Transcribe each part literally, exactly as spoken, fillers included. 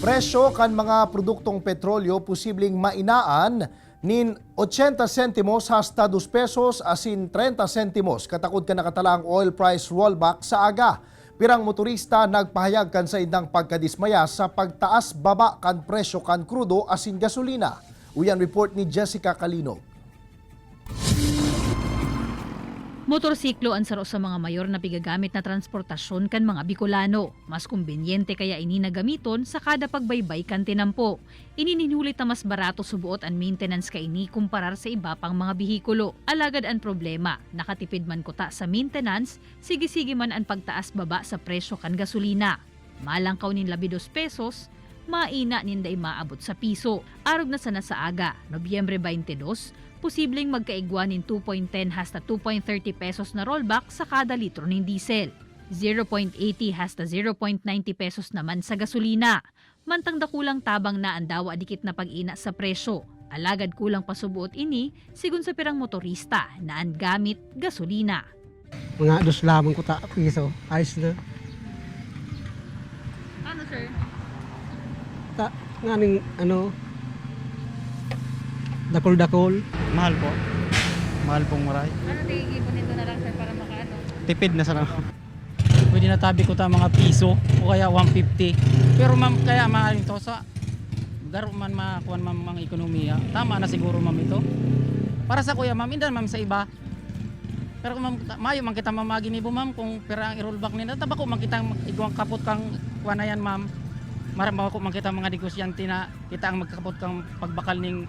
Presyo kan mga produktong petrolyo posibleng mainaan nin ochenta sentimos hasta dos pesos asin trenta sentimos katakod kan nakatalaang oil price rollback sa aga. Pirang motorista nagpahayag kan saindang pagkadismaya sa pagtaas-baba kan presyo kan krudo asin gasolina. Uyan report ni Jessica Calinog. Motorsiklo an saro sa mga mayor na pigagamit na transportasyon kan mga Bicolano. Mas kombinyente kaya ini na gamiton sa kada pagbaybay kan tinampo. Ini nin huli ta mas barato suboot an maintenance kaini kumparar sa iba pang mga behikulo. Alagad an problema, nakatipid man kuta sa maintenance, sige-sige man an pagtaas-baba sa presyo kan gasolina. Malangkaw nin labi dos pesos, maina nin dai maabot sa piso. Arog na sana sa aga, Nobyembre twenty-two, posibleng magkaigwa nin two point ten hasta two point thirty pesos na rollback sa kada litro nin diesel. Zero point eighty hasta zero point ninety pesos naman sa gasolina. Mantang dakulang tabang na an dawa dikit na pag-ina sa presyo, alagad kulang pa suboot ini, sigon sa pirang motorista na an gamit, gasolina. Mga dos lamang kuta piso, ayos na. Ano, sir? Ta, nganing ano, dakol-dakol. Mahal po. Mahal pong maray. Ano, tigigipon nito na lang, sir, para makaano? Tipid na sana. Pwede na tabi ko ta mga piso o kaya one fifty. Pero ma'am, kaya mahal ito sa garo man makuan ma'am ang ekonomiya. Tama na siguro ma'am ito. Para sa kuya ma'am, indan ma'am sa iba. Pero kung ma'am, ta- mayo man kita ma'am maginibo ma'am kung pira ang i-rollback nila. Tabako man kita mag- igwang kapot kang kuan na yan ma'am. Mara bako man kita mga negosyante na kita ang magkakapot kang pagbakal ning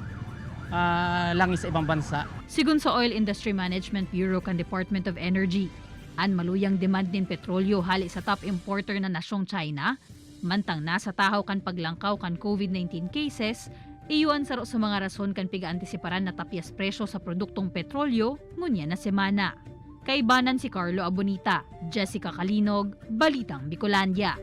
ah, langis sa ibang bansa. Sigon sa Oil Industry Management Bureau kan Department of Energy, an maluyang demand nin petrolyo hale sa top importer na nasyong China, mantang nasa tahaw kan paglangkaw kan COVID nineteen cases, iyo an saro sa mga rason kan pigaantisiparan na tapyas presyo sa produktong petrolyo ngunyan na semana. Kaibanan si Carlo Abonita, Jessica Calinog, Balitang Bicolandia.